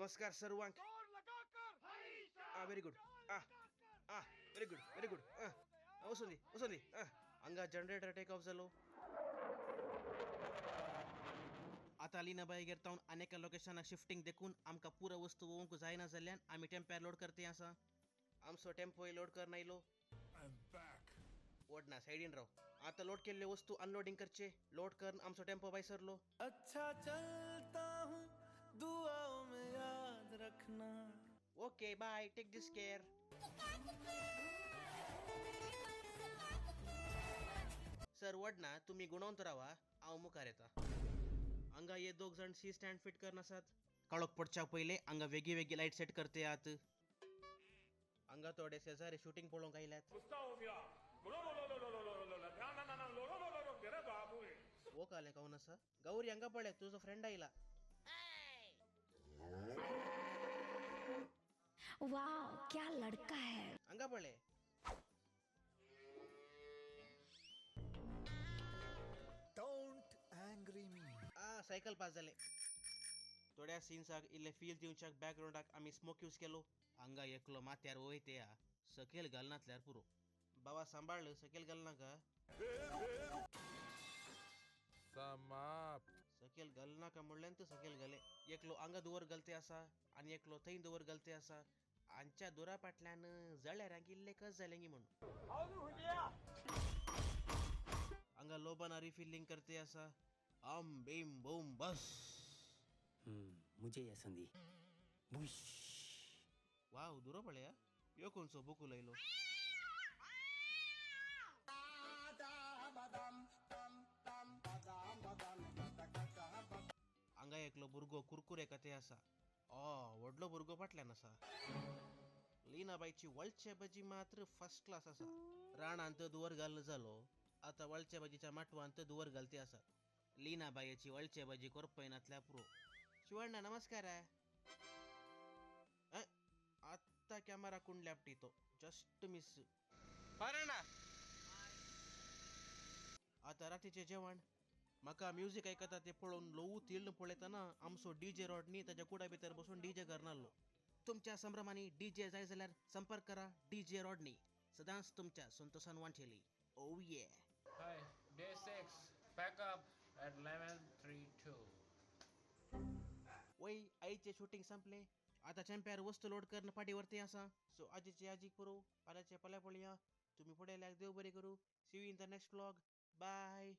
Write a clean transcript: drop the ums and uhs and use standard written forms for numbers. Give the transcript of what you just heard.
नमस्कार सर्वांक. आ, very good. आ आ, very good, very good. आ, वचून दी, वचून दी. आ, हांगा जनरेटर टेक ऑफ जालो. आतां लिनाबाईगेर तावन आनी एका लोकेशनाक शिफ्टींग देखून आमकां पुरो वस्तू व्होवंक जायना जाल्ल्यान आमी टेम्प्यार लोड करते आसा. आमचो टेम्पोय लोड करन आयलो. I'm back. ओडना सायडीन राव. आतां लोड केल्ले वस्तू अनलोडींग करचे. लोड करन आमचो टेम्पो भायर सरलो. अच्छा चलता हूँ, दुआओं में याद रखना. Okay, bye, take this care. Sir वडना, तुमी गुणवंत रावा, हांव मुखार येता. हांगा हे दोग जाण सी स्टँड फिट करन आसात. काळोख पडच्या पयले हांगा वेगळी वेगळी लायट सेट करते आत. हांगा थोडे शेजारी शुटींग पळोवंक आयल्यात. हो काले काऊन आसा. गौरी, हांगा पळय, तुजो फ्रेंड आयला. वाह, क्या लड़का है! हांगा पळय. Don't angry me. आ, सायकल पास जाले. थोड्या सिन्साक इल्ले फील दिवच्याक बॅकग्रावंडाक आमी स्मोक यूज केलो. हांगा एकलो माथ्यार वयते आ, सकयल घालनातल्यार पुरो. बाबा, सांबाळ्ळ, सकयल घालनाका. समाप्त. सकयल घालनाका म्हणल्यान ते सकयल घाले. एकलो हांगा दुवर घालते आसा आनी एकलो थंय दुवर घालते आसा. हांच्या दुरा फाटल्यान जळ्यारांक इल्ले कस जालें म्हणून. हांगा लोबाना रिफिलिंग करते आसा. आम बीम बूम बस. मुझे या संधी बुश. वाव, दुरो पळया, यो खंयचो बुकूल आयलो. हांगा एकलो भुरगो कुरकुरे कथे आसा. ओ व्हडलो भुरगो फाटल्यान आसा. लिनाबायची वळचे भाजी मात्र फर्स्ट क्लास आसा. राणांत दुवर घाल जालो. आतां वळचे भाजीच्या माटवांत दुवर घालते आसा. लिनाबायची वळचे भाजी कोरपयनातल्या पुरो. शिवण्णा, नमस्कार. आत्ता कॅमेरा कोण लॅपटी तो जस्ट मिस. ना आता रातीचें जेवण. म्हाका म्युजीक आयकता ते पळोवन ल्हवू तिल्ल पळयतना आमचो डीजे रॉडनी ताच्या कुडा भितर बसून डीजे करनासलो. तुमच्या संभ्रमांनी डीजे जाय जाल्यार संपर्क करा डीजे रॉडनी. सदांच तुमच्या संतोषान वांटेली. ओ ये. Hi, day 6. Pack up at 11:32. वय, आईचे शूटिंग संपले. आता चॅम्प्यार वस्तू लोड करून पाटीवरती आसा. सो आजीचे आजीक पुरो, फाल्यांचे फाल्यां पळया. तुमी फुडें देव बरें करूं. See you in the next vlog. Bye.